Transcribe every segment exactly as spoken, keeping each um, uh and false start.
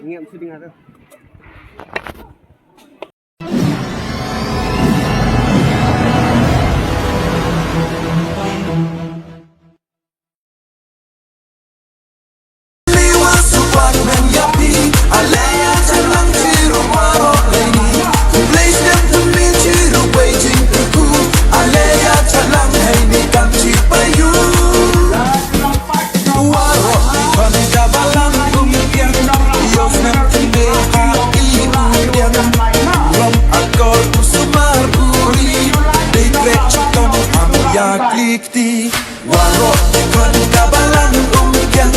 Ngam sudi ngata. Kti warok kon ka balang um kiang.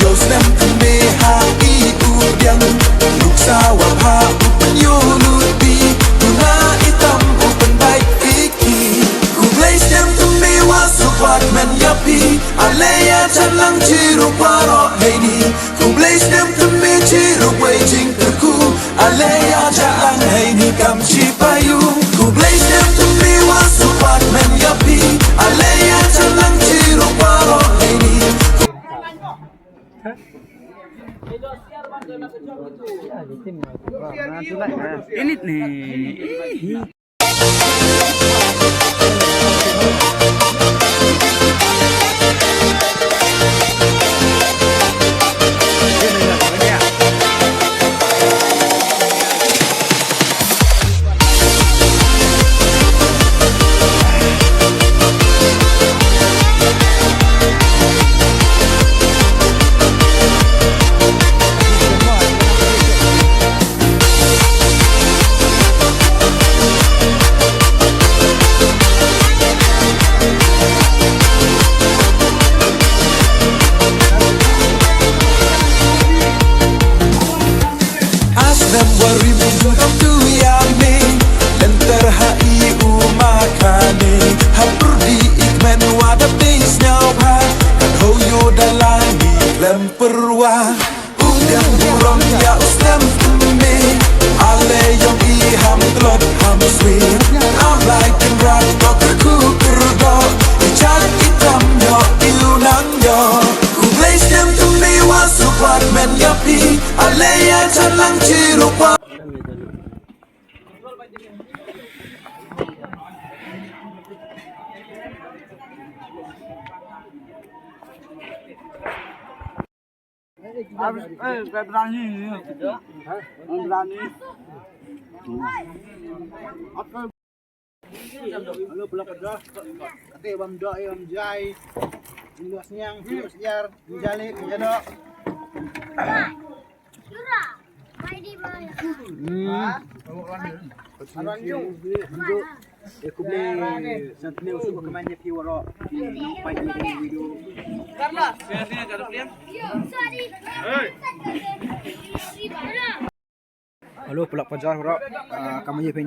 Yo snem kembe ha i u diang. Luksa wa ha u pen yo lut bi. Duna itam u pen bai iki. Kublai snem kembe wa supat men ya pi. Alaya chalang chiru warok heini. Kublai snem kembe chiru wai jing terku. Alaya chalang heini kam chi payu. Kublai snem kembe wa supat men ya pi. Alaya chalang chiru warok heini. Ini nih. Aslem warim kam tu ya me. Lenter ha i u makane. Hapur di ikmen wada pis nyau ha. Kat ho yo dalangi lem perwa. Udah burom ya ustem me. Ale yong i ham tlot ham sweet. Am lai kin rat tok ku kurdo. Ichan itam yo iu nang yo. Kublai stem tu me wa supat men ya pi. Ale ya chalang chiru pa. Abis, eh, berani ni. Berani. Apa? Hello, pelak dah. Kata bam doh, eh, bam jai. Indo siang, indo siar, jali, indo. Hmm. Abang Yu, Yu. Eh, khublei santne u suk kmen ïa phi waroh. Phi nongpeit ïa ki video. Hello, paralok parajor waroh. Ah, kumne ïa phi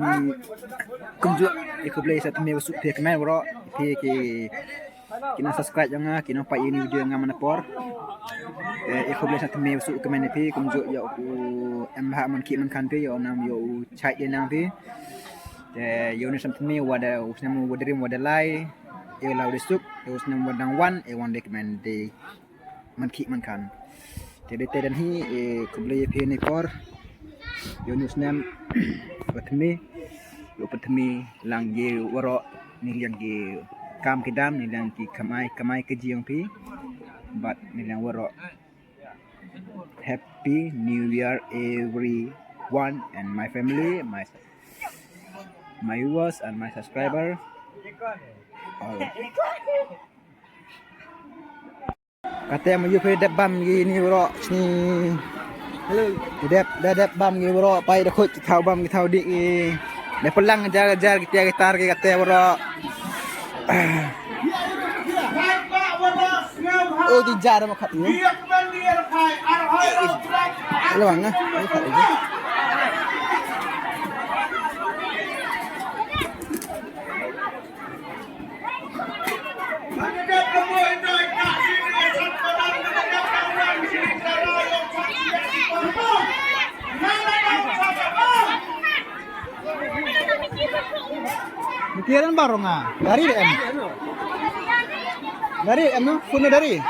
kumjuh, eh, khublei santne u suk phi kmen waroh. Phi ki Ki nang subscribe ïa nga, ki nang peit ïa ine i video nga man la por. Eh, ïa khublei sha thymme u suk kmen ïa phi, kumjuh ïa u em bha man khih man khan phi, ïa u nam ïa u chait ïa nang phi. Te ïa une sha thymme wa da u snem wa da rim wa da lai, ïa la u da suk, ïa u snem wa dang wan, ïa wan da kmen da man khih man khan. Te dei te dang hi, eh, khublei ïa phi ine i por. Ïa une u snem, wa thymme, ïa u pynthymme lang ïa waroh, ne liang ki kam ki dam, ne liang ki kamai, kamai kajih jong phi. Bad ne liang waroh. Happy New Year everyone and my family, my, my viewers and my subscriber. All. Kata ma ïoh phi dep bam ïa ine waroh shini. Hello. Dep, da dep bam ïa waroh, peit da khuid ki thaw bam ki thaw dih ïa. Da pynlang jar jar ki tiar ki tar ki kata waroh. Oh, ti jar ma khat ïa. Hello, ang ah. Mutiaran baru nga. Dari em. Dari em no? Phone dari?